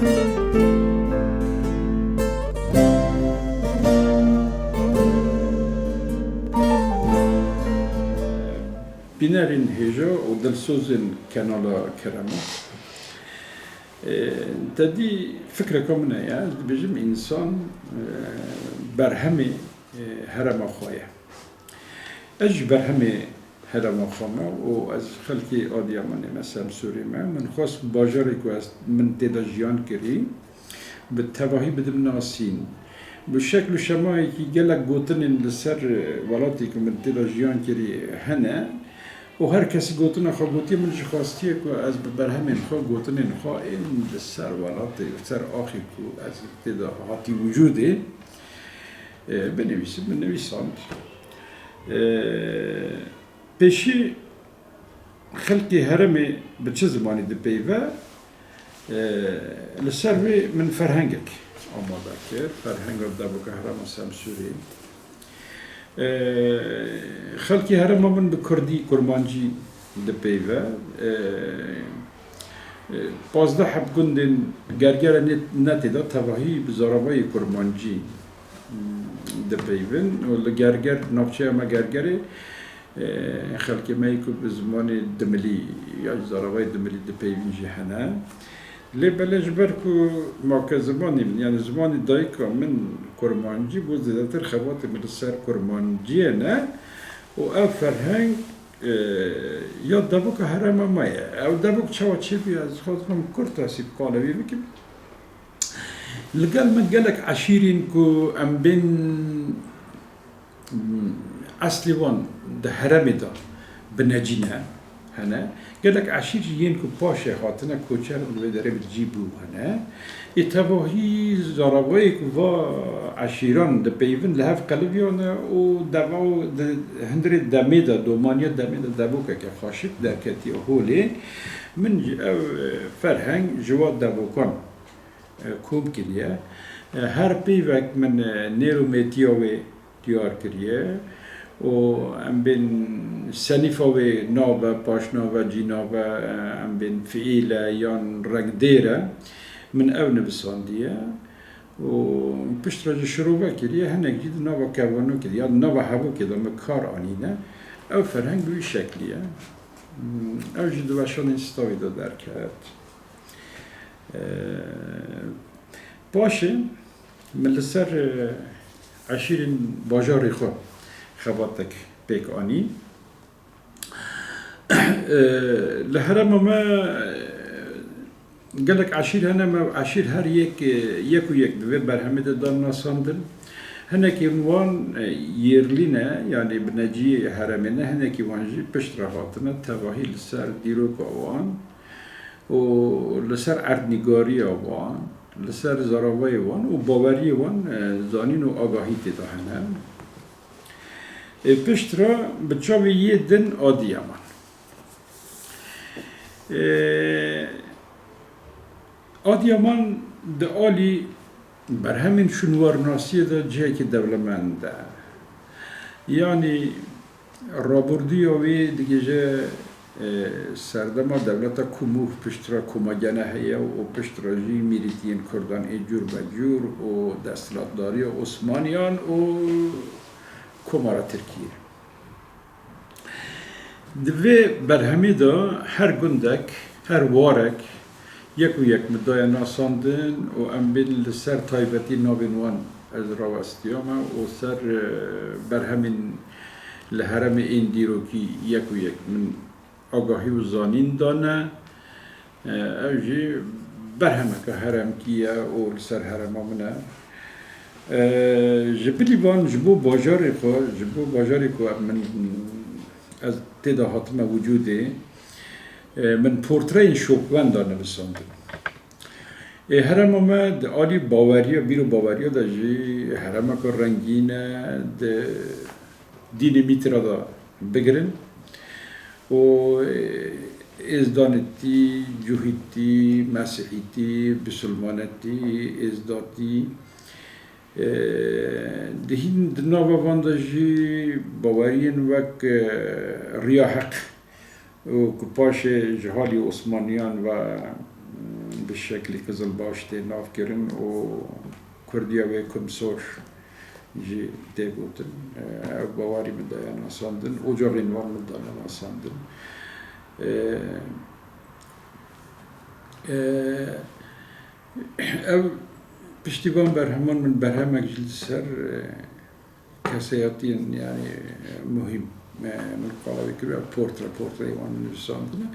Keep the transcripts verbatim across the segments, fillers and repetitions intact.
Bînerên hêja û dilsozên Kenala Kerema. E, te dî fikreka min heye, ez dibêjim însan, e, berhemê, e, herêma xwe ye. Ez ji berhemê herêma xwe me û ez xelkê Adiyamanê me, Semsûrê me. Min xwest bajarê ku ez, min tê de jiyan kirî, bi tevahî bidim nasîn. Bi şekl û şemayekî gelek gotinên li ser, e, welatê ku min tê de jiyan kirî hene û her kesî gotina xwe gotiye, min jî xwestiye ku ez bi berhemên xwe, gotinên xwe ên li ser welatê, ser axê ku ez tê de hatî wicûdê, e, binivîsim, min nivîsand. E, Pêşî xelkê herêmê bi çi zimanî dipeyve, e, li ser wê min ferhengek amade kir, ferhenga devoka herêma Semsûrê. E, xelkê herêma min bi kurdî, kurmancî dipeyve. E, e, pazdeh heb gundên Gergere ne, ne tê de tevahî bi zaravayê kurmancî, mm, dipeyvin. Û li Gerger, navçeya me Gergerê, e, xelkê me yê ku bi zimanê dimilî ya ji zaravayê dimilî dipeyvin jî hene. Lê belê ji ber ku make zimanê min, yani zimanê dayika min kurmancî bû, zêdetir xebatê min li ser kurmanciyê ne û ev ferheng, e, ya devoka herêma me ye. Ew devok çawa çêbûye, ez dixwazim kurt tesî bi qala wî bikim. Li gel me gelek eşîrên ku em bên eslê wan di herêmê de binecî ne, hene. Gelek eşîr jî yên ku paşê hatine koçer û li wê derê bi cî bû hene. Ê tevahî zaravayê ku va eşîran dipeyvin li hev qelibiyane û deva û di hundirê demê de, domaniya demê de devokeke xweşik derketiye holê. Min jî ev, e, ferheng ji wa devokan, e, kom kiriye. E, her peyvek min, e, nêr û mêtiya wê diyar kiriye û em bên senîfa wê nave, paşnave, cînave, e, em bên fiîl e yan rengdêr e, min ew nivisandiye û piştre jî şirove kiriye, hinek jî di nava kevanokê de ya di nava hevokê de min kar anîne. Ew ferheng bi wî şeklî ye. Hmm, ew jî di weşanên Stawî de derket. E, paşê min li ser, e, eşîrên bajarê xwe xebatek pêk anî. E, li herêma me, e, gelek eşîr hene, me eşîr her yek, e, yek û yek bi vê berhemê de dan nasandin. Hinekî wan, e, yerlî ne, yanî bineciyê herêmê ne, hinekî wan jî piştre hatine tevahî li ser dîroka wan û li ser erdnîgariya wan, li ser zaravayê wan û baweriyê wan, e, zanîn û agahî tê de hene. Ê piştre bi çavê yê din Adiyaman. Ê, Adiyaman di alî berhemên şûnwarnasiyê de cihekî dewlemend e. Yanî, rabordiya wê digihîje, e, serdema dewleta Komûx, piştre Komagene heye û piştre jî mîrîtiyên Kurdan ê cûr be cûr û desthilatdariya Osmaniyan û Komara Tirkiyê. Di vê berhemê de her gundek, her warek yek û yek min daye nasandin û em bên li ser taybetî navên wan ez rawestiyame û ser, e, berhemên li herêmê ên dîrokî yek û yek min agahî û zanîn dane. E, ew jî berhemeke herêmkî ye û li ser herêma min e. E, ji bilî van ji bo bajarê xwe, ji bo bajarê ku min, ez tê de hatime wicûdê, e, min portreyên şopwenda nivisandin. Ê herêma me di alî baweriya, bîr û baweriya de jî herêmeke rengîn e, di dînê mîtira de bigirin û, e, êzdanetî, cuhîtî, mesîhîtî, bisilmanetî, êzdatî, e, di hîn di nava van de jî baweriyên wek, e, riya heq, û ku paşê ji halî Osmaniyan ve, mm, Şeklî Qizilbaş tê navkirin û Kurdiya wê Kumsor jî tê gotin. Ev bawarî min daye nasandin, ocavên wan min dane nasandin. Ev piştî van berheman min berhemek jî li ser keseyatiyên, yani, muhîm, min qala wê kiriye, portre, portreyê wan nivîsandine.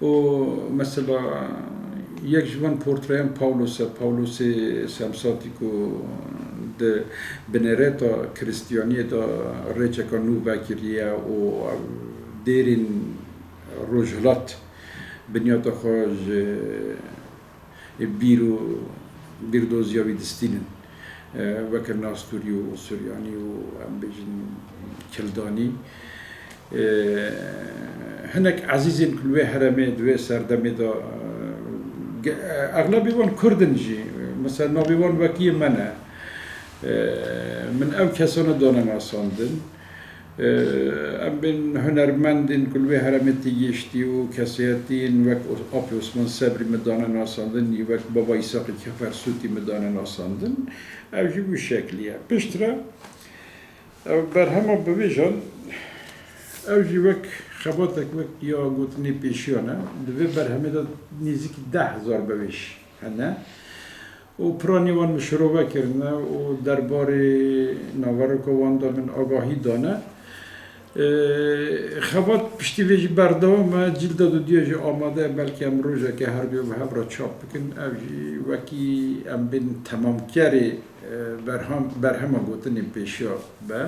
Û mesela yek ji van portreyan Pawlos e, Pawlosê Semsatî ku di binêreta Kristiyaniyê de rêçeka nû vekiriye û dêrên Rojhilat binyata xwe ji bîr û bîrdoziya wî distînin. E, weke Nasturî û Suryanî û, em bêjin, Kildanî. E, hinek ezîzên ku li wê heremê, di wê serdemê de, e, ge-, exlebê wan Kurd in jî. Mesela navê wan wekî me ne. E, min ev kesana dane nasandin. Em bên hunermendên ku li wê heremê tê gihiştî û kesayetiyên wek Os-, Apê Osman Sebrî min dane nasandin, yî wek Baba Îsaqê Kefersûtî min dane nasandin. Ev jî wî şeklî ye. Piştre ev berhema bivêjan, ev jî wek xebatek wek ya gotinê pêşiyan e. Di vê berhemê de nêzîkî deh hezar bivêj hene. û piranî wan min şirove kirine û derbarê naveroka wan de min agahî dane. Ee, xebat piştî vê jî berdewam e, cîlda dudiya jî amade ye, belkî em rojekê her du bi hev re çap bikin. Ev jî wekî em bên temamkerê, e, berham-, berhema gotinên pêşiya be.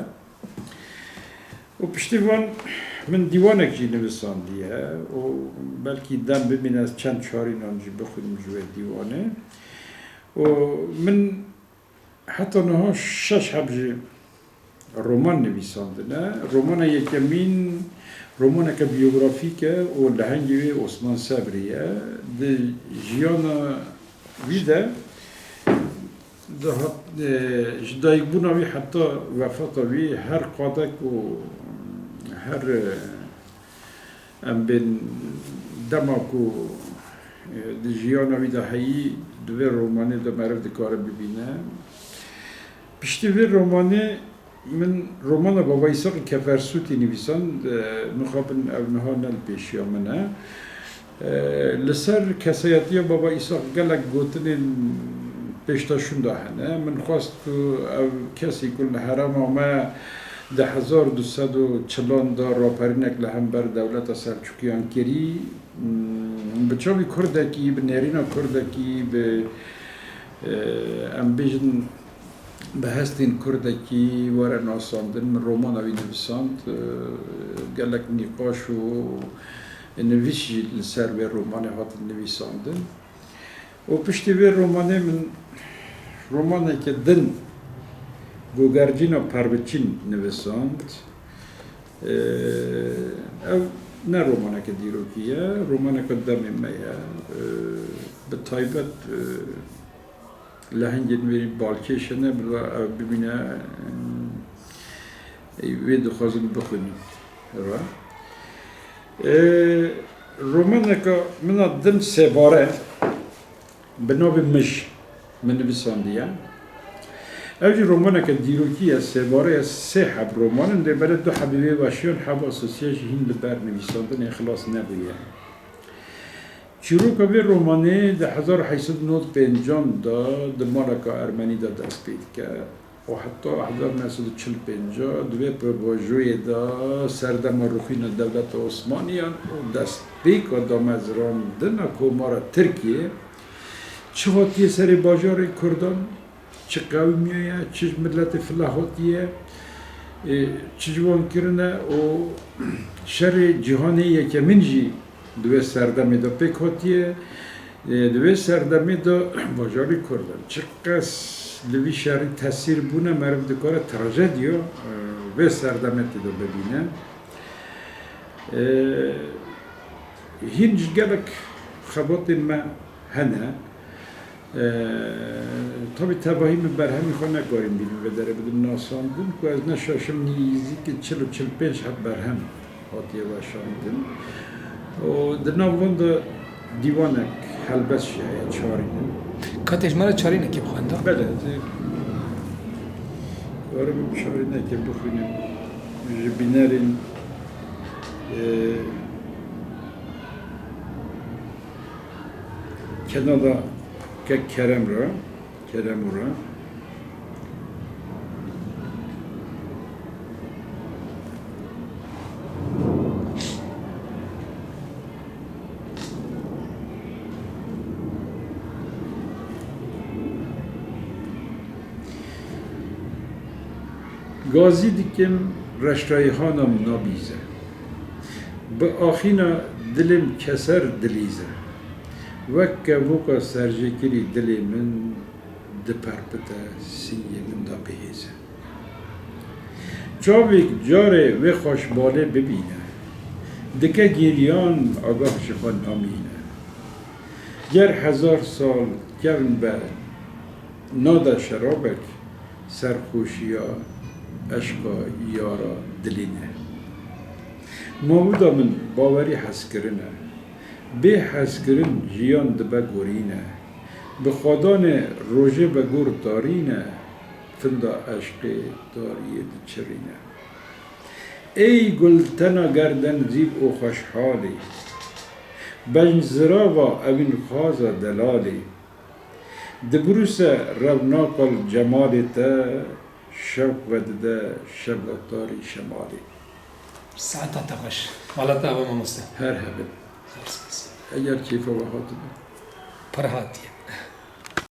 Û piştî van min dîwanek jî nivisandiye û belkî dem bimîne ez çend çarînan jî bixwînim ji wê dîwanê. Û min heta niha şeş heb jî roman nivîsandine. Romana yekemîn romaneke biyografîk e û lehengê wê Osman Sebrî ye. Di jiyana wî de, di hat-, e, ji dayikbûna wî heta wefata wî her qadek û her, e, em bên dema ku, e, di jiyana wî de heyî, di vê romanê de meriv dikare bibîne. Piştî vê romanê Min romana Baba Îsaqî Kefersûtî nivîsand, e, mixabin ev niha ne li pêşiya min e. E, li ser kesayetiya Baba Îsaq gelek gotinên pêşdaşûn de hene. Min xwest ku ev kesî ku li herêma me di hezar du sed û çilan de raperînek li hember dewleta Selçûkiyan kirî, m, bi çavî kurdekî, bi nêrîna kurdekî, bi, e, em bêjin, bi hestên kurdekî were nasandin. Min romana wî nivisand, e, gelek nîqaş û nivîs jî li ser wê romanê hatin nivîsandin. Û piştî vê romanê min romaneke din, Gogercîna Perbiçîn nivisand. E, ev ne romaneke dîrokî ye, romaneke demê me ye. E, bi taybet, e, Lehengên wê balkêş hene, bila ew bibîne, ê, wê dixwazin bixwînin. Ra. Ê, romaneka min a din sêbare, bi navê Mij, min nivîsandiye. Ew jî romaneke dîrokî ye, sêbare ye, sê heb roman in, lê belê du hebî wê weşiyan, heba sosiya jî hîn li ber nivîsandinê xilas nebûye. Çîroka vê romanê di hezar û heşt sed û nod pêncan de di maleka Ermenî de dest pê dike û heta hezar neh sed û çil pênc di vê pêvajoyê de serdema rûxîna dewleta Osmaniyan û destpêka damezrandina Komara Tirkiyê çi hatiye serê bajarê Kurdan, çi qewimiye ye, çi ji miletê file hatiye, e, çi ji wan kirine û şerê cîhanê yekemîn jî di wê serdemê de pêk hatiye. E, di wê serdemê de bajarê Kurdan çiqas li vî şerî tesîr bûne, meriv dikare trajediya, e, vê serdemê tê de bibîne. E, hîn ji gelek xebatên me hene. Ee, tabî tevahî min berhemî xwe nekarîm bînim vê derê bidim nasandin, ku ez ne şaşim nîzîkî çil û çil pênc heb berhem hatiye weşandin. Û di nav van de dîwanek Helbest jî heye, çarîn in. Ka te ji me re çarînekê bixwenda? Belê, ez ê karim çarînekê bixwînim. Ji bînerên, e, kenala kek Kerem re, Kerem re. Gazî dikim, reşrayîhana min nabîze. Bi axîna dilim keser dilîze. Wek kevoka serjêkirî dilê min diperpite, sîngê min de bihêze. Çavêk carê wê xweşbalê bibîne, dike gîriyan agah ji xwe namîne. Ger hezar sal kevn be, nade şerabek, serxweşiya eşqa yara dilîne. Mawûda min bawerî hezkirin e. Bê hezkirin jiyan dibe gorîne. Bi xwedanê rojê be gor tarîne, finda eşqê tariyê diçirîne. Ey gul tena gerden zîv û xweşhalî, bejn zirava evîn xwaza delalî. Dibirûse rewnaqal cemalê te, şewq vedide şeva tarî şemalê. Saeta te xweş. Mala te ava mamoste. Her hebin. Zor spas. Eger keyfa we hatibe. Pir hatiye.